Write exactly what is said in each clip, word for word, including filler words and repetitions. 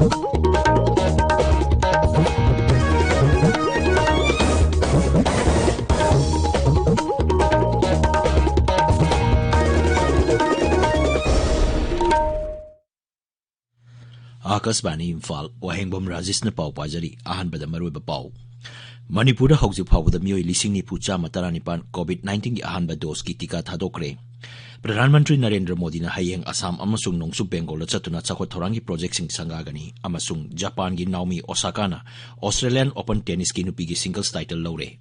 ꯑꯥꯀꯥꯁꯕꯥꯅꯤ ꯏꯝꯐꯥꯜ, ꯋꯥꯍꯦꯡꯕꯝ ꯔꯥꯖꯦꯁꯅ ꯄꯥꯎ ꯄꯥꯖꯔꯤ꯫ ꯑꯍꯥꯟꯕꯗ ꯃꯔꯨꯑꯣꯏꯕ ꯄꯥꯎ꯫ ꯃꯅꯤꯄꯨꯔꯗ ꯍꯧꯖꯤꯛ ꯐꯥꯎꯕꯗ ꯃꯤꯑꯣꯏ ꯂꯤꯁꯤꯡ ꯅꯤꯐꯨ ꯆꯥꯝꯃ ꯇꯔꯥꯅꯤꯄꯥꯟ ꯀꯣꯚꯤꯗ ꯅꯥꯏꯟꯇꯤꯟꯒꯤ ꯑꯍꯥꯟꯕ ꯗꯣꯁꯀꯤ ꯇꯤꯀꯥ ꯊꯥꯗꯣꯛꯈ꯭ꯔꯦ꯫ ꯄ꯭ꯔꯙꯥꯟ ꯃꯟꯇ꯭ꯔꯤ ꯅꯔꯦꯟꯗ꯭ꯔ ꯃꯣꯗꯤꯅ ꯍꯌꯦꯡ ꯑꯁꯥꯝ ꯑꯃꯁꯨꯡ ꯅꯣꯡꯆꯨꯞ ꯕꯦꯡꯒꯣꯜꯗ ꯆꯠꯇꯨꯅ ꯆꯥꯎꯈꯠ ꯊꯧꯔꯥꯡꯒꯤ ꯄ꯭ꯔꯣꯖꯦꯛꯁꯤꯡ ꯁꯪꯒꯥꯒꯅꯤ ꯑꯃꯁꯨꯡ ꯖꯄꯥꯟꯒꯤ ꯅꯥꯎꯃꯤ ꯑꯣꯁꯥꯀꯥꯅ ꯑꯣꯁꯇ꯭ꯔꯦꯂꯤꯌꯥꯟ ꯑꯣꯄꯟ ꯇꯦꯅꯤꯁꯀꯤ ꯅꯨꯄꯤꯒꯤ ꯁꯤꯡꯒꯜꯁ ꯇꯥꯏꯇꯜ ꯂꯧꯔꯦ꯫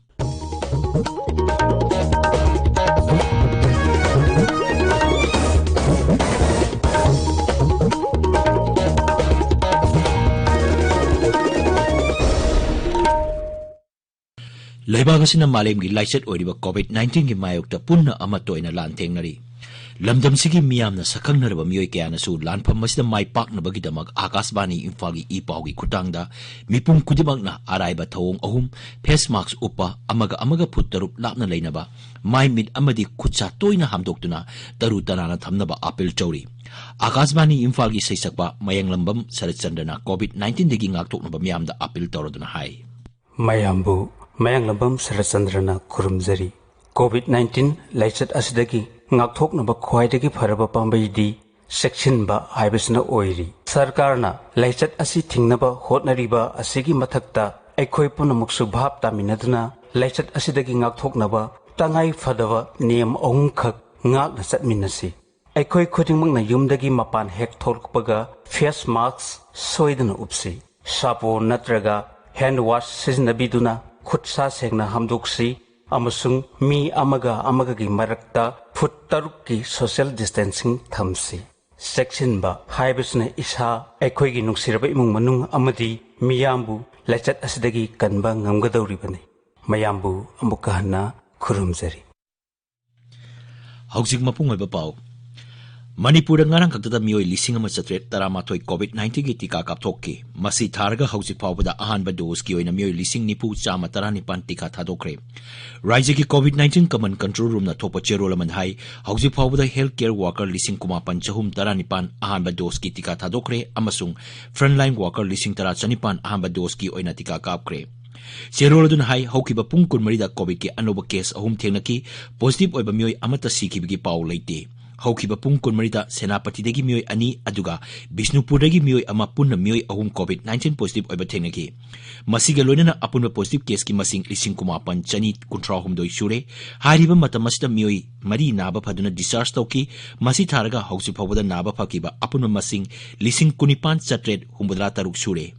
ꯂꯩꯕꯥꯛ ꯑꯁꯤꯅ ꯃꯥꯂꯦꯝꯒꯤ ꯂꯥꯏꯆꯠ ꯑꯣꯏꯔꯤꯕ ꯀꯣꯚꯤꯗ ꯅꯥꯏꯟꯇꯤꯟꯒꯤ ꯃꯥꯌꯣꯛꯇ ꯄꯨꯟꯅ ꯑꯃꯠꯇ ꯑꯣꯏꯅ ꯂꯥꯟꯊꯦꯡꯅꯔꯤ꯫ ꯂꯝꯗꯝꯁꯤꯒꯤ ꯃꯤꯌꯥꯝꯅ ꯁꯛꯈꯪꯅꯔꯕ ꯃꯤꯑꯣꯏ ꯀꯌꯥꯅꯁꯨ ꯂꯥꯟꯐꯝ ꯑꯁꯤꯗ ꯃꯥꯏ ꯄꯥꯛꯅꯕꯒꯤꯗꯃꯛ ꯑꯥꯀꯥꯁꯕꯥꯅꯤ ꯏꯝꯐꯥꯜꯒꯤ ꯏ ꯄꯥꯎꯒꯤ ꯈꯨꯠꯊꯥꯡꯗ ꯃꯤꯄꯨꯝ ꯈꯨꯗꯤꯡꯃꯛꯅ ꯑꯔꯥꯏꯕ ꯊꯧꯑꯣꯡ ꯑꯍꯨꯝ, ꯐꯦꯁ ꯃꯥꯛꯁ ꯎꯞꯄ, ꯑꯃꯒ ꯑꯃꯒ ꯐꯨꯠ ꯇꯔꯨꯛ ꯂꯥꯞꯅ ꯂꯩꯅꯕ, ꯃꯥꯏ ꯃꯤꯠ ꯑꯃꯗꯤ ꯈꯨꯠ ꯁꯥ ꯇꯣꯏꯅ ꯍꯥꯝꯗꯣꯛꯇꯨꯅ ꯇꯔꯨ ꯇꯅꯥꯟꯅ ꯊꯝꯅꯕ ꯑꯥꯄꯤꯜ ꯇꯧꯔꯤ꯫ ꯑꯥꯀꯥꯁꯕꯥꯅꯤ ꯏꯝꯐꯥꯜꯒꯤ ꯁꯩꯁꯛꯄ ꯃꯌꯥꯡꯂꯝꯕꯝ ꯁꯔꯠꯆꯟꯗ꯭ꯔꯅ ꯀꯣꯚꯤꯗ ꯅꯥꯏꯟꯇꯤꯟꯗꯒꯤ ꯉꯥꯛꯊꯣꯛꯅꯕ ꯃꯤꯌꯥꯝꯗ ꯑꯥꯄꯤꯜ ꯇꯧꯔꯗꯨꯅ ꯍꯥꯏ꯫ ꯃꯌꯥꯝꯕꯨ ꯃꯌꯥꯡꯂꯝꯕꯝ ꯁꯔꯠꯆꯟꯗ꯭ꯔꯅ ꯈꯨꯔꯨꯝꯖꯔꯤ꯫ ꯀꯣꯚꯤꯗ ꯅꯥꯏꯟꯇꯤꯟ ꯂꯥꯏꯆꯠ ꯑꯁꯤꯗꯒꯤ ꯉꯥꯛꯊꯣꯛꯅꯕ ꯈ꯭ꯋꯥꯏꯗꯒꯤ ꯐꯔꯕ ꯄꯥꯝꯕꯩꯗꯤ ꯆꯦꯛꯁꯤꯟꯕ ꯍꯥꯏꯕꯁꯤꯅ ꯑꯣꯏꯔꯤ꯫ ꯁꯔꯀꯥꯔꯅ ꯂꯥꯏꯆꯠ ꯑꯁꯤ ꯊꯤꯡꯅꯕ ꯍꯣꯠꯅꯔꯤꯕ ꯑꯁꯤꯒꯤ ꯃꯊꯛꯇ ꯑꯩꯈꯣꯏ ꯄꯨꯝꯅꯃꯛꯁꯨ ꯚꯥꯞ ꯇꯥꯃꯤꯟꯅꯗꯨꯅ ꯂꯥꯏꯆꯠ ꯑꯁꯤꯗꯒꯤ ꯉꯥꯛꯊꯣꯛꯅꯕ ꯇꯉꯥꯏ ꯐꯗꯕ ꯅꯤꯌꯝ ꯑꯍꯨꯝꯈꯛ ꯉꯥꯛꯅ ꯆꯠꯃꯤꯟꯅꯁꯤ꯫ ꯑꯩꯈꯣꯏ ꯈꯨꯗꯤꯡꯃꯛꯅ ꯌꯨꯝꯗꯒꯤ ꯃꯄꯥꯟ ꯍꯦꯛ ꯊꯣꯛꯂꯛꯄꯒ ꯐꯦꯁ ꯃꯥꯛꯁ ꯁꯣꯏꯗꯅ ꯎꯞꯁꯤ꯫ ꯁꯥꯄꯣꯟ ꯅꯠꯇ꯭ꯔꯒ ꯍꯦꯟꯗ ꯋꯥꯁ ꯁꯤꯖꯤꯟꯅꯕꯤꯗꯨꯅ ꯈꯨꯠ ꯁꯥ ꯁꯦꯡꯅ ꯍꯥꯝꯗꯣꯛꯁꯤ ꯑꯃꯁꯨꯡ ꯃꯤ ꯑꯃꯒ ꯑꯃꯒꯒꯤ ꯃꯔꯛꯇ ꯐꯨꯠ ꯇꯔꯨꯛꯀꯤ ꯁꯣꯁꯤꯌꯦꯜ ꯗꯤꯁꯇꯦꯟꯁꯤꯡ ꯊꯝꯁꯤ꯫ ꯆꯦꯛꯁꯤꯟꯕ ꯍꯥꯏꯕꯁꯤꯅ ꯏꯁꯥ, ꯑꯩꯈꯣꯏꯒꯤ ꯅꯨꯡꯁꯤꯔꯕ ꯏꯃꯨꯡ ꯃꯅꯨꯡ ꯑꯃꯗꯤ ꯃꯤꯌꯥꯝꯕꯨ ꯂꯥꯏꯆꯠ ꯑꯁꯤꯗꯒꯤ ꯀꯟꯕ ꯉꯝꯒꯗꯧꯔꯤꯕꯅꯤ꯫ ꯃꯌꯥꯝꯕꯨ ꯑꯃꯨꯛꯀ ꯍꯟꯅ ꯈꯨꯔꯨꯝꯖꯔꯤ꯫ ꯍꯧꯖꯤꯛ ꯃꯄꯨꯡ ꯑꯣꯏꯕ ꯄꯥꯎ꯫ ꯃꯅꯤꯄꯨꯔꯗ ꯉꯔꯥꯡ ꯈꯛꯇꯗ ꯃꯤꯑꯣꯏ ꯂꯤꯁꯤꯡ ꯑꯃ ꯆꯥꯇ꯭ꯔꯦꯠ ꯇꯔꯥꯃꯥꯊꯣꯏ COVID nineteen ꯒꯤ ꯇꯤꯀꯥ ꯀꯥꯞꯊꯣꯛꯈꯤ꯫ ꯃꯁꯤ ꯊꯥꯔꯒ ꯍꯧꯖꯤꯛ ꯐꯥꯎꯕꯗ ꯑꯍꯥꯟꯕ dose ꯀꯤ ꯑꯣꯏꯅ ꯃꯤꯑꯣꯏ ꯂꯤꯁꯤꯡ ꯅꯤꯐꯨ ꯆꯥꯝꯃ ꯇꯔꯥꯅꯤꯄꯥꯟ ꯇꯤꯀꯥ ꯊꯥꯗꯣꯛꯈ꯭ꯔꯦ꯫ ꯔꯥꯖ꯭ꯌꯒꯤ COVID nineteen command control room ꯅ ꯊꯣꯛꯄ ꯆꯦꯔꯣꯜ ꯑꯃꯗ ꯍꯥꯏ, ꯍꯧꯖꯤꯛ ꯐꯥꯎꯕꯗ health care worker ꯂꯤꯁꯤꯡ ꯀꯨꯟꯃꯥꯄꯟ ꯆꯍꯨꯝ ꯇꯔꯥꯅꯤꯄꯥꯟ ꯑꯍꯥꯟꯕ dose ꯀꯤ ꯇꯤꯀꯥ ꯊꯥꯗꯣꯛꯈ꯭ꯔꯦ ꯑꯃꯁꯨꯡ frontline worker ꯂꯤꯁꯤꯡ ꯇꯔꯥ ꯆꯅꯤꯄꯥꯟ ꯑꯍꯥꯟꯕ dose ꯀꯤ ꯑꯣꯏꯅ ꯇꯤꯀꯥ ꯀꯥꯞꯈ꯭ꯔꯦ꯫ ꯆꯦꯔꯣꯜ ꯑꯗꯨꯅ ꯍꯥꯏ, ꯍꯧꯈꯤꯕ ꯄꯨꯡ ꯀꯨꯟꯃꯔꯤꯗ COVID ꯀꯤ ꯑꯅꯧꯕ case ꯑꯍꯨꯝ ꯊꯦꯡꯅꯈꯤ꯫ Positive ꯑꯣꯏꯕ ꯃꯤꯑꯣꯏ ꯑꯃꯠꯇ ꯁꯤꯈꯤꯕꯒꯤ ꯄꯥꯎ ꯂꯩꯇꯦ꯫ ꯍꯧꯈꯤꯕ ꯄꯨꯡ ꯀꯨꯟꯃꯔꯤꯗ ꯁꯦꯅꯥꯄꯇꯤꯗꯒꯤ ꯃꯤꯑꯣꯏ ꯑꯅꯤ, ꯑꯗꯨꯒ ꯕꯤꯁꯅꯨꯄꯨꯔꯗꯒꯤ ꯃꯤꯑꯣꯏ ꯑꯃ, ꯄꯨꯟꯅ ꯃꯤꯑꯣꯏ ꯑꯍꯨꯝ COVID nineteen positive ꯑꯣꯏꯕ ꯊꯦꯡꯅꯈꯤ꯫ ꯃꯁꯤꯒ ꯂꯣꯏꯅꯅ ꯑꯄꯨꯟꯕ positive case ꯀꯤ ꯃꯁꯤꯡ ꯂꯤꯁꯤꯡ ꯀꯨꯟꯃꯥꯄꯟ ꯆꯅꯤ ꯀꯨꯟꯊ꯭ꯔꯥ ꯍꯨꯝꯗꯣꯏ ꯁꯨꯔꯦ꯫ ꯍꯥꯏꯔꯤꯕ ꯃꯇꯝ ꯑꯁꯤꯗ ꯃꯤꯑꯣꯏ ꯃꯔꯤ ꯅꯥꯕ ꯐꯗꯨꯅ discharge ꯇꯧꯈꯤ꯫ ꯃꯁꯤ ꯊꯥꯔꯒ ꯍꯧꯖꯤꯛ ꯐꯥꯎꯕꯗ ꯅꯥꯕ ꯐꯈꯤꯕ ꯑꯄꯨꯟꯕ ꯃꯁꯤꯡ ꯂꯤꯁꯤꯡ ꯀꯨꯟꯅꯤꯄꯥꯟ ꯆꯥꯇ꯭ꯔꯦꯠ ꯍꯨꯝꯐꯨꯇꯔꯥ ꯇꯔꯨꯛ ꯁꯨꯔꯦ꯫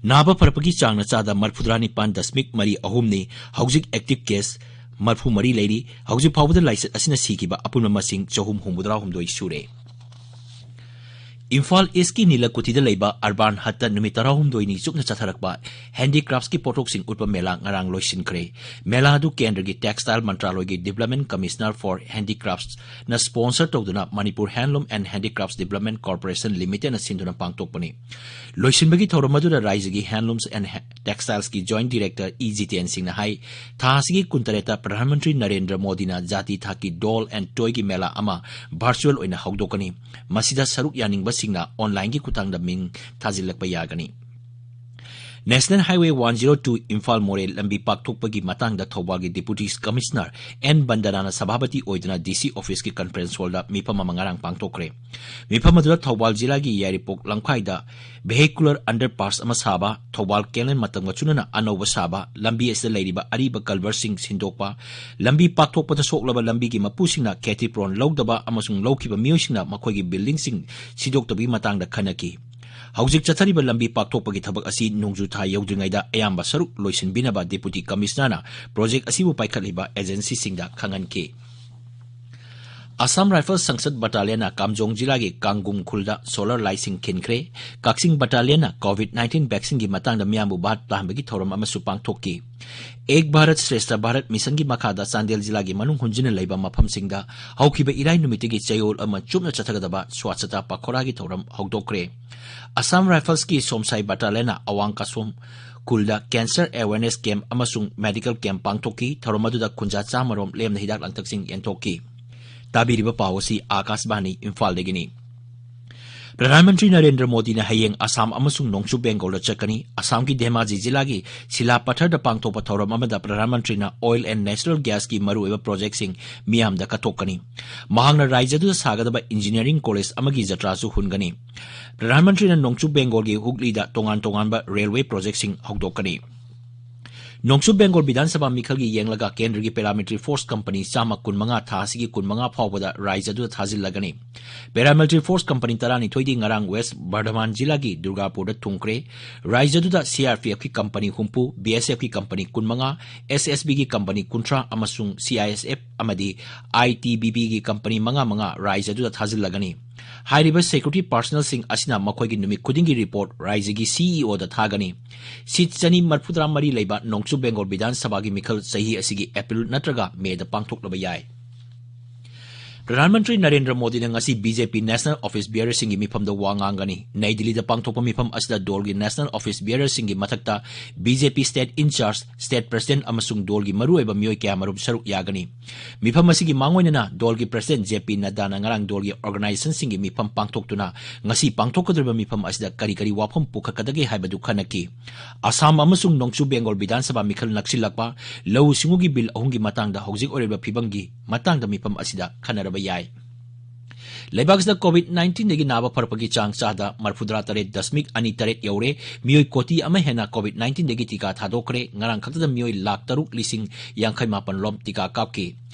ꯅꯥꯕ ꯐꯔꯛꯄꯒꯤ ꯆꯥꯡꯅ ꯆꯥꯗ ꯃꯔꯤꯐꯨꯇꯔꯥ ꯅꯤꯄꯥꯟ ꯗꯁꯃꯤꯛ ꯃꯔꯤ ꯑꯍꯨꯝꯅꯤ꯫ ꯍꯧꯖꯤꯛ active case ꯃꯔꯤꯐꯨ ꯃꯔꯤ ꯂꯩꯔꯤ꯫ ꯍꯧꯖꯤꯛ ꯐꯥꯎꯕꯗ ꯂꯥꯏꯆꯠ ꯑꯁꯤꯅ ꯁꯤꯈꯤꯕ ꯑꯄꯨꯟꯕ ꯃꯁꯤꯡ ꯆꯍꯨꯝ ꯍꯨꯝꯐꯨꯇꯔꯥ ꯍꯨꯝꯗꯣꯏ ꯁꯨꯔꯦ꯫ ꯏꯝꯐꯥꯜ ꯏꯁꯀꯤ ꯅꯤꯂꯀꯨꯊꯤꯗ ꯂꯩꯕ ꯑꯔꯕꯥꯟ ꯍꯠꯇ ꯅꯨꯃꯤꯠ ꯇꯔꯥꯍꯨꯝꯗꯣꯏꯅꯤ ꯆꯨꯞꯅ ꯆꯠꯊꯔꯛꯄ handicrafts ꯀꯤ ꯄꯣꯠꯊꯣꯛꯁꯤꯡ ꯎꯠꯄ ꯃꯦꯂꯥ ꯉꯔꯥꯡ ꯂꯣꯏꯁꯤꯟꯈ꯭ꯔꯦ꯫ ꯃꯦꯂꯥ ꯑꯗꯨ ꯀꯦꯟꯗ꯭ꯔꯒꯤ Textile ꯃꯟꯇ꯭ꯔꯥꯂꯣꯏꯒꯤ Development Commissioner for Handicrafts ꯅ sponsor ꯇꯧꯗꯨꯅ Manipur Handloom and Handicrafts Development Corporation Limited ꯅ ꯁꯤꯟꯗꯨꯅ ꯄꯥꯡꯊꯣꯛꯄꯅꯤ꯫ ꯂꯣꯏꯁꯤꯟꯕꯒꯤ ꯊꯧꯔꯝ ꯑꯗꯨꯗ ꯔꯥꯏꯖ꯭ꯌꯒꯤ Handlooms and Textiles ꯀꯤ Joint Director ꯏ ꯖꯤꯇꯦꯟ ꯁꯤꯡꯅ ꯍꯥꯏ, ꯊꯥ ꯑꯁꯤꯒꯤ ꯀꯨꯟꯇꯔꯦꯠꯇ ꯄ꯭ꯔꯙꯥꯟ ꯃꯟꯇ꯭ꯔꯤ ꯅꯔꯦꯟꯗ꯭ꯔ ꯃꯣꯗꯤꯅ ꯖꯥꯇꯤ ꯊꯥꯛꯀꯤ doll and toy ꯒꯤ ꯃꯦꯂꯥ ꯑꯃ virtual ꯑꯣꯏꯅ ꯍꯧꯗꯣꯛꯀꯅꯤ꯫ ꯃꯁꯤꯗ ꯁꯔꯨꯛ ꯌꯥꯅꯤꯡꯕꯁꯤꯡꯅ online ꯒꯤ ꯈꯨꯠꯊꯥꯡꯗ ꯃꯤꯡ ꯊꯥꯖꯤꯜꯂꯛꯄ ꯌꯥꯒꯅꯤ꯫ National Highway one zero two Imphal ꯃꯣꯔꯦ ꯂꯝꯕꯤ ꯄꯥꯛꯊꯣꯛꯄꯒꯤ ꯃꯇꯥꯡꯗ ꯊꯧꯕꯥꯜꯒꯤ Deputy Commissioner ꯑꯦꯟ ꯕꯟꯗꯅꯥꯅ ꯁꯚꯥꯄꯇꯤ ꯑꯣꯏꯗꯨꯅ ꯗꯤ ꯁꯤ office ꯀꯤ conference hall ꯗ ꯃꯤꯐꯝ ꯑꯃ ꯉꯔꯥꯡ ꯄꯥꯡꯊꯣꯛꯈ꯭ꯔꯦ꯫ ꯃꯤꯐꯝ ꯑꯗꯨꯗ ꯊꯧꯕꯥꯜ ꯖꯤꯂꯥꯒꯤ ꯌꯥꯏꯔꯤꯄꯣꯛ ꯂꯝꯈꯥꯏꯗ vehicular underpass ꯑꯃ ꯁꯥꯕ, ꯊꯧꯕꯥꯜ ꯀꯦꯅꯦꯜ ꯃꯇꯝꯒ ꯆꯨꯅꯅ ꯑꯅꯧꯕ ꯁꯥꯕ, ꯂꯝꯕꯤ ꯑꯁꯤꯗ ꯂꯩꯔꯤꯕ ꯑꯔꯤꯕ culvert ꯁꯤꯡ ꯁꯤꯟꯗꯣꯛꯄ, ꯂꯝꯕꯤ ꯄꯥꯛꯊꯣꯛꯄꯗ ꯁꯣꯛꯂꯕ ꯂꯝꯕꯤꯒꯤ ꯃꯄꯨꯁꯤꯡꯅ ꯈꯦꯇꯤꯄꯨꯔꯣꯟ ꯂꯧꯗꯕ ꯑꯃꯁꯨꯡ ꯂꯧꯈꯤꯕ ꯃꯤꯑꯣꯏꯁꯤꯡꯅ ꯃꯈꯣꯏꯒꯤ building ꯁꯤꯡ ꯁꯤꯗꯣꯛꯇꯕꯒꯤ ꯃꯇꯥꯡꯗ ꯈꯟꯅꯈꯤ꯫ ꯍꯧꯖꯤꯛ ꯆꯠꯊꯔꯤꯕ ꯂꯝꯕꯤ ꯄꯥꯛꯊꯣꯛꯄꯒꯤ ꯊꯕꯛ ꯑꯁꯤ ꯅꯣꯡꯖꯨ ꯊꯥ ꯌꯧꯗ꯭ꯔꯤꯉꯩꯗ ꯑꯌꯥꯝꯕ ꯁꯔꯨꯛ ꯂꯣꯏꯁꯤꯟꯕꯤꯅꯕ Deputy Commissioner ꯅ project ꯑꯁꯤꯕꯨ ꯄꯥꯏꯈꯠꯂꯤꯕ agency ꯁꯤꯡꯗ ꯈꯪꯍꯟꯈꯤ꯫ ꯑꯁꯥꯝ ꯔꯥꯏꯐꯜꯁ ꯁꯪꯁꯗ ꯕꯇꯥꯂꯤꯌꯟꯅ ꯀꯥꯝꯖꯣꯡ ꯖꯤꯂꯥꯒꯤ ꯀꯥꯡꯒꯨꯡ ꯈꯨꯜꯗ ꯁꯣꯂꯔ ꯂꯥꯏꯠꯁꯤꯡ ꯈꯤꯟꯈ꯭ꯔꯦ꯫ ꯀꯛꯆꯤꯡ ꯕꯇꯥꯂꯤꯌꯟꯅ ꯀꯣꯚꯤꯗ ꯅꯥꯏꯟꯇꯤꯟ ꯚꯦꯛꯁꯤꯟꯒꯤ ꯃꯇꯥꯡꯗ ꯃꯤꯌꯥꯝꯕꯨ ꯚꯥꯞ ꯇꯥꯍꯟꯕꯒꯤ ꯊꯧꯔꯝ ꯑꯃꯁꯨ ꯄꯥꯡꯊꯣꯛꯈꯤ꯫ ꯑꯦꯛ ꯚꯥꯔꯠ ꯁ꯭ꯔꯦꯁꯊ ꯚꯥꯔꯠ ꯃꯤꯁꯟꯒꯤ ꯃꯈꯥꯗ ꯆꯥꯟꯗꯦꯜ ꯖꯤꯂꯥꯒꯤ ꯃꯅꯨꯡ ꯍꯨꯟꯖꯤꯟꯅ ꯂꯩꯕ ꯃꯐꯝꯁꯤꯡꯗ ꯍꯧꯈꯤꯕ ꯏꯔꯥꯏ ꯅꯨꯃꯤꯠꯇꯒꯤ ꯆꯌꯣꯜ ꯑꯃ ꯆꯨꯞꯅ ꯆꯠꯊꯒꯗꯕ ꯁ꯭ꯋꯥꯆꯇꯥ ꯄꯥꯈꯣꯔꯥꯒꯤ ꯊꯧꯔꯝ ꯍꯧꯗꯣꯛꯈ꯭ꯔꯦ꯫ ꯑꯁꯥꯝ ꯔꯥꯏꯐꯜꯁꯀꯤ ꯁꯣꯝꯁꯥꯏ ꯕꯇꯥꯂꯤꯌꯟꯅ ꯑꯋꯥꯡ ꯀꯥꯁꯣꯝ ꯈꯨꯜꯗ ꯀꯦꯟꯁꯔ ꯑꯦꯋꯦꯔꯅꯦꯁ ꯀꯦꯝꯞ ꯑꯃꯁꯨꯡ ꯃꯦꯗꯤꯀꯦꯜ ꯀꯦꯝꯞ ꯄꯥꯡꯊꯣꯛꯈꯤ꯫ ꯊꯧꯔꯝ ꯑꯗꯨꯗ ꯈꯨꯟꯖꯥ ꯆꯥꯝꯃꯔꯣꯝ ꯂꯦꯝꯅ ꯍꯤꯗꯥꯛ ꯂꯥꯡꯊꯛꯁꯤꯡ ꯌꯦꯟꯊꯣꯛꯈꯤ꯫ ꯇꯥꯕꯤꯔꯤꯕ ꯄꯥꯎ ꯑꯁꯤ ꯑꯥꯀꯥꯁꯕꯥꯅꯤ ꯏꯝꯐꯥꯜꯗꯒꯤꯅꯤ꯫ ꯄ꯭ꯔꯙꯥꯟ ꯃꯟꯇ꯭ꯔꯤ ꯅꯔꯦꯟꯗ꯭ꯔ ꯃꯣꯗꯤꯅ ꯍꯌꯦꯡ ꯑꯁꯥꯝ ꯑꯃꯁꯨꯡ ꯅꯣꯡꯆꯨꯞ ꯕꯦꯡꯒꯣꯜꯗ ꯆꯠꯀꯅꯤ꯫ ꯑꯁꯥꯝꯒꯤ ꯙꯦꯃꯥꯖꯤ ꯖꯤꯂꯥꯒꯤ ꯁꯤꯂꯥꯄꯊꯔꯗ ꯄꯥꯡꯊꯣꯛꯄ ꯊꯧꯔꯝ ꯑꯃꯗ ꯄ꯭ꯔꯙꯥꯟ ꯃꯟꯇ꯭ꯔꯤꯅ ꯑꯣꯏꯜ ꯑꯦꯟ ꯅꯦꯆꯔꯦꯜ ꯒ꯭ꯌꯥꯁꯀꯤ ꯃꯔꯨꯑꯣꯏꯕ ꯄ꯭ꯔꯣꯖꯦꯛꯁꯤꯡ ꯃꯤꯌꯥꯝꯗ ꯀꯠꯊꯣꯛꯀꯅꯤ꯫ ꯃꯍꯥꯛꯅ ꯔꯥꯏꯖ꯭ꯌꯗꯨꯗ ꯁꯥꯒꯗꯕ ꯏꯟꯖꯤꯅꯤꯌꯥꯔꯤꯡ ꯀꯣꯂꯦꯖ ꯑꯃꯒꯤ ꯖꯇ꯭ꯔꯥꯁꯨ ꯍꯨꯟꯒꯅꯤ꯫ ꯄ꯭ꯔꯙꯥꯟ ꯃꯟꯇ꯭ꯔꯤꯅ ꯅꯣꯡꯆꯨꯞ ꯕꯦꯡꯒꯣꯜꯒꯤ ꯍꯨꯒꯂꯤꯗ ꯇꯣꯉꯥꯟ ꯇꯣꯉꯥꯟꯕ ꯔꯦꯜꯋꯦ ꯄ꯭ꯔꯣꯖꯦꯛꯁꯤꯡ ꯍꯧꯗꯣꯛꯀꯅꯤ꯫ ꯅꯣꯡꯆꯨꯞ ꯕꯦꯡꯒꯣꯜ ꯕꯤꯙꯥꯟ ꯁꯚꯥ ꯃꯤꯈꯜꯒꯤ ꯌꯦꯡꯂꯒ ꯀꯦꯟꯗ꯭ꯔꯒꯤ ꯄꯦꯔꯥꯃꯤꯂꯤꯇꯔꯤ ꯐꯣꯔꯁ ꯀꯝꯄꯅꯤ ꯆꯥꯝꯃ ꯀꯨꯟꯃꯉꯥ ꯊꯥ ꯑꯁꯤꯒꯤ ꯀꯨꯟꯃꯉꯥ ꯐꯥꯎꯕꯗ ꯔꯥꯏꯖ꯭ꯌ ꯑꯗꯨꯗ ꯊꯥꯖꯤꯜꯂꯒꯅꯤ꯫ ꯄꯦꯔꯥꯃꯤꯂꯤꯇꯔꯤ ꯐꯣꯔꯁ ꯀꯝꯄꯅꯤ ꯇꯔꯥꯅꯤꯊꯣꯏꯗꯤ ꯉꯔꯥꯡ ꯋꯦꯁ ꯕꯔꯙꯃꯥꯟ ꯖꯤꯂꯥꯒꯤ ꯗꯨꯔꯒꯥꯄꯨꯔꯗ ꯊꯨꯡꯈ꯭ꯔꯦ꯫ ꯔꯥꯏꯖ꯭ꯌ ꯑꯗꯨꯗ ꯁꯤꯑꯥꯔꯄꯤꯑꯦꯐꯀꯤ ꯀꯝꯄꯅꯤ ꯍꯨꯝꯐꯨ, ꯕꯤꯑꯦꯁꯑꯦꯐꯀꯤ ꯀꯝꯄꯅꯤ ꯀꯨꯟꯃꯉꯥ, ꯑꯦꯁꯑꯦꯁꯕꯤꯒꯤ ꯀꯝꯄꯅꯤ ꯀꯨꯟꯊ꯭ꯔꯥ ꯑꯃꯁꯨꯡ ꯁꯤꯑꯥꯏꯑꯦꯁꯑꯦꯐ ꯑꯃꯗꯤ ꯑꯥꯏꯇꯤꯕꯤꯕꯤꯒꯤ ꯀꯝꯄꯅꯤ ꯃꯉꯥ ꯃꯉꯥ ꯔꯥꯏꯖ꯭ꯌ ꯑꯗꯨꯗ ꯊꯥꯖꯤꯜꯂꯒꯅꯤ꯫ ꯍꯥꯏꯔꯤꯕ ꯁꯦꯀ꯭ꯌꯨꯔꯤꯇꯤ ꯄꯥꯔꯁꯅꯦꯜꯁꯤꯡ ꯑꯁꯤꯅ ꯃꯈꯣꯏꯒꯤ ꯅꯨꯃꯤꯠ ꯈꯨꯗꯤꯡꯒꯤ ꯔꯤꯄꯣꯔꯠ ꯔꯥꯏꯖ꯭ꯌꯒꯤ ꯁꯤꯏꯑꯣꯗ ꯊꯥꯒꯅꯤ꯫ ꯁꯤꯠ ꯆꯅꯤ ꯃꯔꯤꯐꯨꯇꯔꯥ ꯃꯔꯤ ꯂꯩꯕ ꯅꯣꯡꯆꯨꯞ ꯕꯦꯡꯒꯣꯜ ꯕꯤꯙꯥꯟ ꯁꯚꯥꯒꯤ ꯃꯤꯈꯜ ꯆꯍꯤ ꯑꯁꯤꯒꯤ ꯑꯦꯄ꯭ꯔꯤꯜ ꯅꯠꯇ꯭ꯔꯒ ꯃꯦꯗ ꯄꯥꯡꯊꯣꯛꯂꯕ ꯌꯥꯏ꯫ ꯄ꯭ꯔꯙꯥꯟ ꯃꯟꯇ꯭ꯔꯤ ꯅꯔꯦꯟꯗ꯭ꯔ ꯃꯣꯗꯤꯅ ꯉꯁꯤ ꯕꯤꯖꯦꯄꯤ ꯅꯦꯁꯅꯦꯜ ꯑꯣꯐꯤꯁ ꯕꯤꯌꯔꯁꯤꯡꯒꯤ ꯃꯤꯐꯝꯗ ꯋꯥ ꯉꯥꯡꯒꯅꯤ꯫ ꯅꯩ ꯗꯤꯜꯂꯤꯗ ꯄꯥꯡꯊꯣꯛꯄ ꯃꯤꯐꯝ ꯑꯁꯤꯗ ꯗꯣꯜꯒꯤ ꯅꯦꯁꯅꯦꯜ ꯑꯣꯐꯤꯁ ꯕꯤꯌꯔꯁꯤꯡꯒꯤ ꯃꯊꯛꯇ ꯕꯤꯖꯦꯄꯤ ꯁ꯭ꯇꯦꯠ ꯏꯟꯆꯥꯔꯖ, ꯁ꯭ꯇꯦꯠ ꯄ꯭ꯔꯁꯤꯗꯦꯟꯠ ꯑꯃꯁꯨꯡ ꯗꯣꯜꯒꯤ ꯃꯔꯨꯑꯣꯏꯕ ꯃꯤꯑꯣꯏ ꯀꯌꯥꯃꯔꯨꯝ ꯁꯔꯨꯛ ꯌꯥꯒꯅꯤ꯫ ꯃꯤꯐꯝ ꯑꯁꯤꯒꯤ ꯃꯥꯡꯑꯣꯏꯅꯅ ꯗꯣꯜꯒꯤ ꯄ꯭ꯔꯁꯤꯗꯦꯟꯠ ꯖꯦ ꯄꯤ ꯅꯗ꯭ꯗꯥꯅ ꯉꯔꯥꯡ ꯗꯣꯜꯒꯤ ꯑꯣꯔꯒꯅꯥꯏꯖꯦꯁꯟꯁꯤꯡꯒꯤ ꯃꯤꯐꯝ ꯄꯥꯡꯊꯣꯛꯇꯨꯅ ꯉꯁꯤ ꯄꯥꯡꯊꯣꯛꯀꯗꯧꯔꯤꯕ ꯃꯤꯐꯝ ꯑꯁꯤꯗ ꯀꯔꯤ ꯀꯔꯤ ꯋꯥꯐꯝ ꯄꯨꯈꯠꯀꯗꯒꯦ ꯍꯥꯏꯕꯗꯨ ꯈꯟꯅꯈꯤ꯫ ꯑꯁꯥꯝ ꯑꯃꯁꯨꯡ ꯅꯣꯡꯆꯨꯞ ꯕꯦꯡꯒꯣꯜ ꯕꯤꯙꯥꯟ ꯁꯚꯥ ꯃꯤꯈꯜ ꯅꯛꯁꯤꯜꯂꯛꯄ, ꯂꯧꯎ ꯁꯤꯡꯎꯒꯤ ꯕꯤꯜ ꯑꯍꯨꯝꯒꯤ ꯃꯇꯥꯡꯗ ꯍꯧꯖꯤꯛ ꯑꯣꯏꯔꯤꯕ ꯐꯤꯕꯝꯒꯤ ꯃꯇꯥꯡꯗ ꯃꯤꯐꯝ ꯑꯁꯤꯗ ꯈꯟꯅꯔꯕ ꯌꯥꯏ꯫ ꯂꯩꯕꯥꯛꯁꯤꯗ COVID nineteenꯗꯒꯤ ꯅꯥꯕ ꯐꯔꯛꯄꯒꯤ ꯆꯥꯡ ꯆꯥꯗ ꯃꯔꯐꯨꯇꯔꯥ ꯇꯔꯦꯠ ꯗꯁꯃꯤꯛ ꯑꯅꯤ ꯇꯔꯦꯠ ꯌꯧꯔꯦ꯫ ꯃꯤꯑꯣꯏ ꯀꯣꯇꯤ ꯑꯃ ꯍꯦꯟꯅ COVID nineteenꯗꯒꯤ ꯇꯤꯀꯥ ꯊꯥꯗꯣꯛꯈ꯭ꯔꯦ꯫ ꯉꯔꯥꯡ ꯈꯛꯇꯗ ꯃꯤꯑꯣꯏ ꯂꯥꯈ ꯇꯔꯨꯛ ꯂꯤꯁꯤꯡ ꯌꯥꯡꯈꯩ ꯃꯥꯄꯟ ꯔꯣꯝ ꯇꯤꯀꯥ ꯀꯥꯞꯈꯤ꯫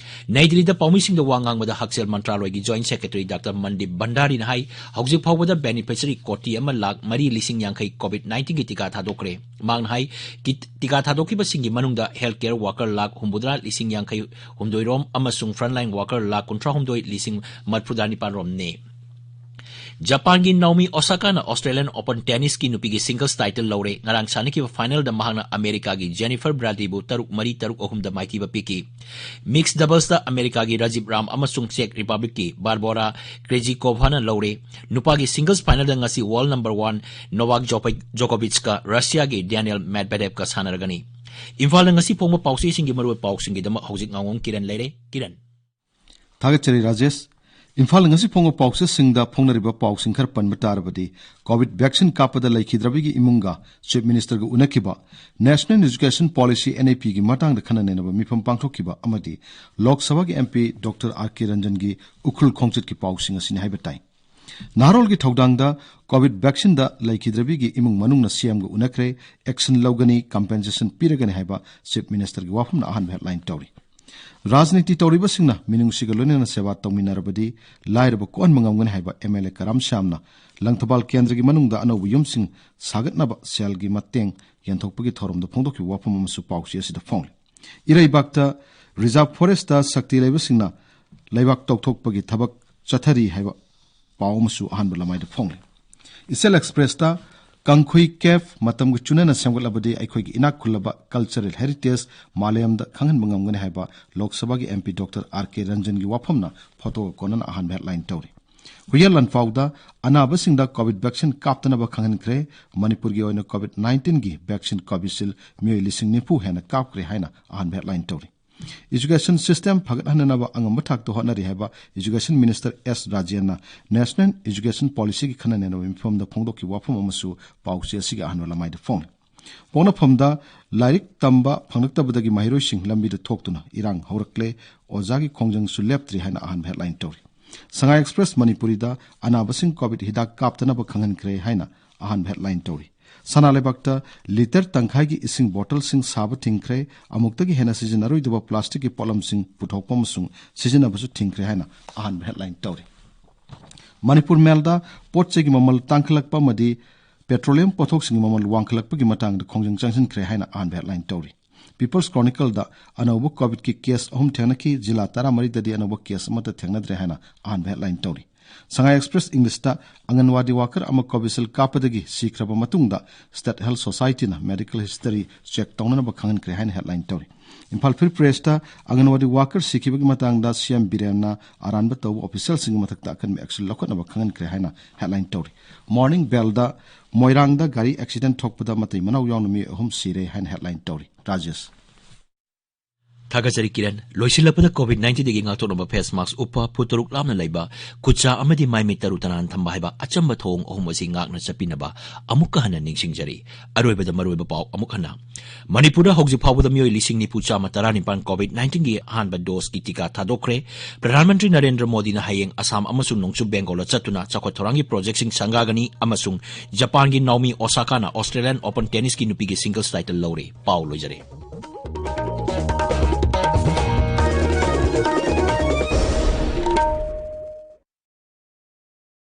ꯅꯩ ꯗꯤꯜꯂꯤꯗ ꯄꯥꯎꯃꯤꯁꯤꯡꯗ ꯋꯥ ꯉꯥꯡꯕꯗ ꯍꯛꯁꯦꯜ ꯃꯟꯇ꯭ꯔꯥꯂꯣꯏꯒꯤ Joint Secretary Doctor Mandip Bhandariꯅ ꯍꯥꯏ, ꯍꯧꯖꯤꯛ ꯐꯥꯎꯕꯗ beneficiary ꯀꯣꯇꯤ ꯑꯃ ꯂꯥꯈ ꯃꯔꯤ ꯂꯤꯁꯤꯡ ꯌꯥꯡꯈꯩ COVID nineteenꯒꯤ ꯇꯤꯀꯥ ꯊꯥꯗꯣꯛꯈ꯭ꯔꯦ꯫ ꯃꯍꯥꯛꯅ ꯍꯥꯏ, ꯀꯤ-, ꯇꯤꯀꯥ ꯊꯥꯗꯣꯛꯈꯤꯕꯁꯤꯡꯒꯤ ꯃꯅꯨꯡꯗ health care worker ꯂꯥꯈ ꯍꯨꯝꯐꯨꯇꯔꯥ ꯂꯤꯁꯤꯡ ꯌꯥꯡꯈꯩ ꯍꯨꯝꯗꯣꯏ ꯔꯣꯝ ꯑꯃꯁꯨꯡ frontline worker ꯂꯥꯈ ꯀꯨꯟꯊ꯭ꯔꯥ ꯍꯨꯝꯗꯣꯏ ꯂꯤꯁꯤꯡ ꯃꯔꯐꯨꯇꯔꯥ ꯅꯤꯄꯥꯟ ꯔꯣꯝꯅꯤ꯫ ꯖꯄꯥꯟꯒꯤ ꯅꯥꯎꯃꯤ ꯑꯣꯁꯥꯀꯥꯅ Australian Open Tennisꯀꯤ ꯅꯨꯄꯤꯒꯤ singles title ꯂꯧꯔꯦ꯫ ꯉꯔꯥꯡ ꯁꯥꯟꯅꯈꯤꯕ finalꯗ ꯃꯍꯥꯛꯅ ꯑꯃꯦꯔꯤꯀꯥꯒꯤ Jennifer Bradyꯕꯨ ꯇꯔꯨꯛ ꯃꯔꯤ, ꯇꯔꯨꯛ ꯑꯍꯨꯝꯗ ꯃꯥꯏꯊꯤꯕ ꯄꯤꯈꯤ꯫ Mixed doublesꯇ ꯑꯃꯦꯔꯤꯀꯥꯒꯤ ꯔꯥꯖꯤꯕ ꯔꯥꯝ ꯑꯃꯁꯨꯡ ꯆꯦꯛ ꯔꯤꯄꯕ꯭ꯂꯤꯛꯀꯤ ꯕꯥꯔꯕꯣꯔꯥ ꯀ꯭ꯔꯦꯖꯤꯀꯣꯚꯥꯅ ꯂꯧꯔꯦ꯫ ꯅꯨꯄꯥꯒꯤ singles finalꯗ ꯉꯁꯤ world number one Novak Djokovic-, Djokovicꯀ ꯔꯁꯤꯌꯥꯒꯤ ꯗꯦꯅꯤꯌꯦꯜ ꯃꯦꯗꯚꯦꯗꯦꯚꯀ ꯁꯥꯟꯅꯔꯒꯅꯤ꯫ ꯏꯝꯐꯥꯜꯗ ꯉꯁꯤ ꯐꯣꯡꯕ ꯄꯥꯎꯆꯦꯁꯤꯡꯒꯤ ꯃꯔꯨꯑꯣꯏꯕ ꯄꯥꯎꯁꯤꯡꯒꯤꯗꯃꯛ ꯍꯧꯖꯤꯛ ꯉꯥꯉꯣꯝ ꯀꯤꯔꯟ ꯂꯩꯔꯦ꯫ ꯀꯤꯔꯟ꯫ ꯊꯥꯒꯠꯆꯔꯤ ꯔꯥꯖꯦꯁ꯫ ꯏꯝꯐꯥꯜꯗ ꯉꯁꯤ ꯐꯣꯡꯕ ꯄꯥꯎꯆꯦꯁꯤꯡꯗ ꯐꯣꯡꯅꯔꯤꯕ ꯄꯥꯎꯁꯤꯡ ꯈꯔ ꯄꯟꯕ ꯇꯥꯔꯕꯗꯤ, COVID vaccine ꯀꯥꯞꯄꯗ ꯂꯩꯈꯤꯗ꯭ꯔꯕꯤꯒꯤ ꯏꯃꯨꯡꯒ Chief Ministerꯒ ꯎꯅꯈꯤꯕ, National Education Policy, NEPꯒꯤ ꯃꯇꯥꯡꯗ ꯈꯟꯅ ꯅꯩꯅꯕ ꯃꯤꯐꯝ ꯄꯥꯡꯊꯣꯛꯈꯤꯕ ꯑꯃꯗꯤ ꯂꯣꯛ ꯁꯚꯥꯒꯤ MP Doctor R K Ranjanꯒꯤ Ukhrul ꯈꯣꯡꯆꯠꯀꯤ ꯄꯥꯎꯁꯤꯡ ꯑꯁꯤꯅꯤ ꯍꯥꯏꯕ ꯇꯥꯏ꯫ ꯅꯍꯥꯔꯣꯜꯒꯤ ꯊꯧꯗꯥꯡꯗ COVID vaccineꯗ ꯂꯩꯈꯤꯗ꯭ꯔꯕꯤꯒꯤ ꯏꯃꯨꯡ ꯃꯅꯨꯡꯅ CMꯒ ꯎꯅꯈ꯭ꯔꯦ, action ꯂꯧꯒꯅꯤ, compensation ꯄꯤꯔꯒꯅꯤ ꯍꯥꯏꯕ Chief Ministerꯒꯤ ꯋꯥꯐꯝꯅ ꯑꯍꯥꯟꯕ headline ꯇꯧꯔꯤ꯫ ꯔꯥꯖꯅꯤꯇꯤ ꯇꯧꯔꯤꯕꯁꯤꯡꯅ ꯃꯤꯅꯨꯡꯁꯤꯒ ꯂꯣꯏꯅꯅ ꯁꯦꯕꯥ ꯇꯧꯃꯤꯟꯅꯔꯕꯗꯤ ꯂꯥꯏꯔꯕ ꯀꯣꯛꯍꯟꯕ ꯉꯝꯒꯅꯤ ꯍꯥꯏꯕ MLA ꯀꯔꯥꯝ ꯁ꯭ꯌꯥꯝꯅ ꯂꯪꯊꯕꯥꯜ ꯀꯦꯟꯗ꯭ꯔꯒꯤ ꯃꯅꯨꯡꯗ ꯑꯅꯧꯕ ꯌꯨꯝꯁꯤꯡ ꯁꯥꯒꯠꯅꯕ ꯁꯦꯜꯒꯤ ꯃꯇꯦꯡ ꯌꯦꯟꯊꯣꯛꯄꯒꯤ ꯊꯧꯔꯝꯗ ꯐꯣꯡꯗꯣꯛꯈꯤꯕ ꯋꯥꯐꯝ ꯑꯃꯁꯨ ꯄꯥꯎꯆꯦ ꯑꯁꯤꯗ ꯐꯣꯡꯂꯤ꯫ ꯏꯔꯩꯕꯥꯛꯇ Reserve Forestꯇ ꯁꯛꯇꯤ ꯂꯩꯕꯁꯤꯡꯅ ꯂꯩꯕꯥꯛ ꯇꯧꯊꯣꯛꯄꯒꯤ ꯊꯕꯛ ꯆꯠꯊꯔꯤ ꯍꯥꯏꯕ ꯄꯥꯎ ꯑꯃꯁꯨ ꯑꯍꯥꯟꯕ ꯂꯃꯥꯏꯗ ꯐꯣꯡꯂꯤ꯫ ꯏꯆꯦꯜ Expressꯇ ꯀꯥꯡꯈꯨꯏ cave ꯃꯇꯝꯒ ꯆꯨꯅꯅ ꯁꯦꯝꯒꯠꯂꯕꯗꯤ ꯑꯩꯈꯣꯏꯒꯤ ꯏꯅꯥꯛ ꯈꯨꯜꯂꯕ cultural heritage ꯃꯥꯂꯦꯝꯗ ꯈꯪꯍꯟꯕ ꯉꯝꯒꯅꯤ ꯍꯥꯏꯕ ꯂꯣꯛ ꯁꯚꯥꯒꯤ MP Doctor R K Ranjanꯒꯤ ꯋꯥꯐꯝꯅ photoꯒ ꯀꯣꯟꯅꯅ ꯑꯍꯥꯟꯕ headline ꯇꯧꯔꯤ꯫ ꯍꯨꯏꯌꯦꯟ ꯂꯥꯟꯐꯥꯎꯗ ꯑꯅꯥꯕꯁꯤꯡꯗ COVID vaccine ꯀꯥꯞꯇꯅꯕ ꯈꯪꯍꯟꯈ꯭ꯔꯦ꯫ ꯃꯅꯤꯄꯨꯔꯒꯤ ꯑꯣꯏꯅ COVID nineteenꯒꯤ vaccine Covishield ꯃꯤꯑꯣꯏ ꯂꯤꯁꯤꯡ ꯅꯤꯐꯨ ꯍꯦꯟꯅ ꯀꯥꯞꯈ꯭ꯔꯦ ꯍꯥꯏꯅ ꯑꯍꯥꯟꯕ headline ꯇꯧꯔꯤ꯫ Education system ꯐꯒꯠꯍꯟꯅꯅꯕ ꯑꯉꯝꯕ ꯊꯥꯛꯇ ꯍꯣꯠꯅꯔꯤ ꯍꯥꯏꯕ Education Minister S ꯔꯥꯖꯦꯟꯅ National Education Policyꯒꯤ ꯈꯟꯅ ꯅꯩꯅꯕ ꯃꯤꯐꯝꯗ ꯐꯣꯡꯗꯣꯛꯈꯤꯕ ꯋꯥꯐꯝ ꯑꯃꯁꯨ ꯄꯥꯎꯆꯦ ꯑꯁꯤꯒꯤ ꯑꯍꯥꯟꯕ ꯂꯃꯥꯏꯗ ꯐꯣꯡꯂꯤ꯫ ꯄꯣꯛꯅꯐꯝꯗ ꯂꯥꯏꯔꯤꯛ ꯇꯝꯕ ꯐꯪꯂꯛꯇꯕꯗꯒꯤ ꯃꯍꯩꯔꯣꯏꯁꯤꯡ ꯂꯝꯕꯤꯗ ꯊꯣꯛꯇꯨꯅ ꯏꯔꯥꯡ ꯍꯧꯔꯛꯂꯦ, ꯑꯣꯖꯥꯒꯤ ꯈꯣꯡꯖꯪꯁꯨ ꯂꯦꯞꯇ꯭ꯔꯤ ꯍꯥꯏꯅ ꯑꯍꯥꯟꯕ headline ꯇꯧꯔꯤ꯫ ꯁꯉꯥꯏ ꯑꯦꯛꯁꯄ꯭ꯔꯦꯁ ꯃꯅꯤꯄꯨꯔꯤꯗ ꯑꯅꯥꯕꯁꯤꯡ ꯀꯣꯚꯤꯗ ꯍꯤꯗꯥꯛ ꯀꯥꯞꯇꯅꯕ ꯈꯪꯍꯟꯈ꯭ꯔꯦ ꯍꯥꯏꯅ ꯑꯍꯥꯟꯕ ꯍꯦꯗꯂꯥꯏꯟ ꯇꯧꯔꯤ꯫ ꯁꯅꯥ ꯂꯩꯕꯥꯛꯇ ꯂꯤꯇꯔ ꯇꯪꯈꯥꯏꯒꯤ ꯏꯁꯤꯡ ꯕꯣꯇꯜꯁꯤꯡ ꯁꯥꯕ ꯊꯤꯡꯈ꯭ꯔꯦ, ꯑꯃꯨꯛꯇꯒꯤ ꯍꯦꯟꯅ ꯁꯤꯖꯤꯟꯅꯔꯣꯏꯗꯕ ꯄ꯭ꯂꯥꯁꯇꯤꯛꯀꯤ ꯄꯣꯠꯂꯝꯁꯤꯡ ꯄꯨꯊꯣꯛꯄ ꯑꯃꯁꯨꯡ ꯁꯤꯖꯤꯟꯅꯕꯁꯨ ꯊꯤꯡꯈ꯭ꯔꯦ ꯍꯥꯏꯅ ꯑꯍꯥꯟꯕ ꯍꯦꯗꯂꯥꯏꯟ ꯇꯧꯔꯤ꯫ ꯃꯅꯤꯄꯨꯔ ꯃꯦꯜꯗ ꯄꯣꯠ ꯆꯩꯒꯤ ꯃꯃꯜ ꯇꯥꯡꯈꯠꯂꯛꯄ ꯑꯃꯗꯤ ꯄꯦꯇ꯭ꯔꯣꯂꯤꯌꯝ ꯄꯣꯠꯊꯣꯛꯁꯤꯡꯒꯤ ꯃꯃꯜ ꯋꯥꯡꯈꯠꯂꯛꯄꯒꯤ ꯃꯇꯥꯡꯗ ꯈꯣꯡꯖꯪ ꯆꯪꯁꯤꯟꯈ꯭ꯔꯦ ꯍꯥꯏꯅ ꯑꯍꯥꯟꯕ ꯍꯦꯗꯂꯥꯏꯟ ꯇꯧꯔꯤ꯫ ꯄꯤꯄꯜꯁ ꯀ꯭ꯔꯣꯅꯤꯀꯜꯗ ꯑꯅꯧꯕ ꯀꯣꯚꯤꯗꯀꯤ ꯀꯦꯁ ꯑꯍꯨꯝ ꯊꯦꯡꯅꯈꯤ, ꯖꯤꯂꯥ ꯇꯔꯥꯃꯔꯤꯗꯗꯤ ꯑꯅꯧꯕ ꯀꯦꯁ ꯑꯃꯠꯇ ꯊꯦꯡꯅꯗ꯭ꯔꯦ ꯍꯥꯏꯅ ꯑꯍꯥꯟꯕ ꯍꯦꯗꯂꯥꯏꯟ ꯇꯧꯔꯤ꯫ ꯁꯉꯥꯏ ꯑꯦꯛꯁꯄ꯭ꯔꯦꯁ ꯏꯪꯂꯤꯁꯇ ꯑꯪꯒꯟꯋꯥꯗꯤ ꯋꯥꯀꯔ ꯑꯃ ꯀꯣꯚꯤꯁꯤꯜ ꯀꯥꯞꯄꯗꯒꯤ ꯁꯤꯈ꯭ꯔꯕ ꯃꯇꯨꯡꯗ ꯁ꯭ꯇꯦꯠ ꯍꯦꯜꯊ ꯁꯣꯁꯥꯏꯇꯤꯅ ꯃꯦꯗꯤꯀꯦꯜ ꯍꯤꯁꯇꯔꯤ ꯆꯦꯛ ꯇꯧꯅꯅꯕ ꯈꯪꯍꯟꯈ꯭ꯔꯦ ꯍꯥꯏꯅ ꯍꯦꯗꯂꯥꯏꯟ ꯇꯧꯔꯤ꯫ ꯏꯝꯐꯥꯜ ꯐ꯭ꯔꯤ ꯄ꯭ꯔꯦꯁꯇ ꯑꯪꯒꯟꯋꯥꯗꯤ ꯋꯥꯀꯔ ꯁꯤꯈꯤꯕꯒꯤ ꯃꯇꯥꯡꯗ ꯁꯤ ꯑꯦꯝ ꯕꯤꯔꯦꯟꯅ ꯑꯔꯥꯟꯕ ꯇꯧꯕ ꯑꯣꯐꯤꯁꯤꯌꯦꯜꯁꯤꯡꯒꯤ ꯃꯊꯛꯇ ꯑꯀꯟꯕ ꯑꯦꯛꯁꯟ ꯂꯧꯈꯠꯅꯕ ꯈꯪꯍꯟꯈ꯭ꯔꯦ ꯍꯥꯏꯅ ꯍꯦꯗꯂꯥꯏꯟ ꯇꯧꯔꯤ꯫ ꯃꯣꯔꯅꯤꯡ ꯕꯦꯜꯗ ꯃꯣꯏꯔꯥꯡꯗ ꯒꯥꯔꯤ ꯑꯦꯛꯁꯤꯗꯦꯟ ꯊꯣꯛꯄꯗ ꯃꯇꯩ ꯃꯅꯥꯎ ꯌꯥꯎꯅ ꯃꯤꯑꯣꯏ ꯑꯍꯨꯝ ꯁꯤꯔꯦ ꯍꯥꯏꯅ ꯍꯦꯗꯂꯥꯏꯟ ꯇꯧꯔꯤ꯫ ꯔꯥꯖꯦꯁ꯫ ꯊꯥꯒꯠꯆꯔꯤ ꯀꯤꯔꯟ꯫ ꯂꯣꯏꯁꯤꯜꯂꯛꯄꯗ ꯀꯣꯚꯤꯗ ꯅꯥꯏꯟꯇꯤꯟꯗꯒꯤ ꯉꯥꯛꯊꯣꯛꯅꯕ ꯐꯦꯁ ꯃꯥꯁꯛ ꯎꯞꯄ, ꯐꯨꯠ ꯇꯔꯨꯛ ꯂꯥꯞꯅ ꯂꯩꯕ ꯈꯨꯠꯁꯥ ꯑꯃꯗꯤ ꯃꯥꯏ ꯃꯤꯠ ꯇꯔꯨ ꯇꯅꯥꯟ ꯊꯝꯕ ꯍꯥꯏꯕ ꯑꯆꯝꯕ ꯊꯧꯑꯣꯡ ꯑꯍꯨꯝ ꯑꯁꯤ ꯉꯥꯛꯅ ꯆꯠꯄꯤꯅꯕ ꯑꯃꯨꯛꯀ ꯍꯟꯅ ꯅꯤꯡꯁꯤꯡꯖꯔꯤ꯫ ꯑꯔꯣꯏꯕꯗ ꯃꯔꯨꯑꯣꯏꯕ ꯄꯥꯎ ꯑꯃꯨꯛ ꯍꯟꯅ꯫ ꯃꯅꯤꯄꯨꯔꯗ ꯍꯧꯖꯤꯛ ꯐꯥꯎꯕꯗ ꯃꯤꯑꯣꯏ ꯂꯤꯁꯤꯡ ꯅꯤꯐꯨ ꯆꯥꯝꯃ ꯇꯔꯥꯅꯤꯄꯥꯟ ꯀꯣꯚꯤꯗ ꯅꯥꯏꯟꯇꯤꯟꯒꯤ ꯑꯍꯥꯟꯕ ꯗꯣꯁꯀꯤ ꯇꯤꯀꯥ ꯊꯥꯗꯣꯛꯈ꯭ꯔꯦ꯫ ꯄ꯭ꯔꯙꯥꯟ ꯃꯟꯇ꯭ꯔꯤ ꯅꯔꯦꯟꯗ꯭ꯔ ꯃꯣꯗꯤꯅ ꯍꯌꯦꯡ ꯑꯁꯥꯝ ꯑꯃꯁꯨꯡ ꯅꯣꯡꯆꯨꯞ ꯕꯦꯡꯒꯣꯜꯗ ꯆꯠꯇꯨꯅ ꯆꯥꯎꯈꯠ ꯊꯧꯔꯥꯡꯒꯤ ꯄ꯭ꯔꯣꯖꯦꯛꯁꯤꯡ ꯁꯪꯒꯥꯒꯅꯤ ꯑꯃꯁꯨꯡ ꯖꯄꯥꯟꯒꯤ ꯅꯥꯑꯣꯃꯤ ꯑꯣꯁꯥꯀꯥꯅ ꯑꯣꯁꯇ꯭ꯔꯦꯂꯤꯌꯥꯟ ꯑꯣꯄꯟ ꯇꯦꯅꯤꯁꯀꯤ ꯅꯨꯄꯤꯒꯤ ꯁꯤꯡꯒꯜꯁ ꯇꯥꯏꯇꯜ ꯂꯧꯔꯦ꯫ ꯄꯥꯎ ꯂꯣꯏꯖꯔꯦ꯫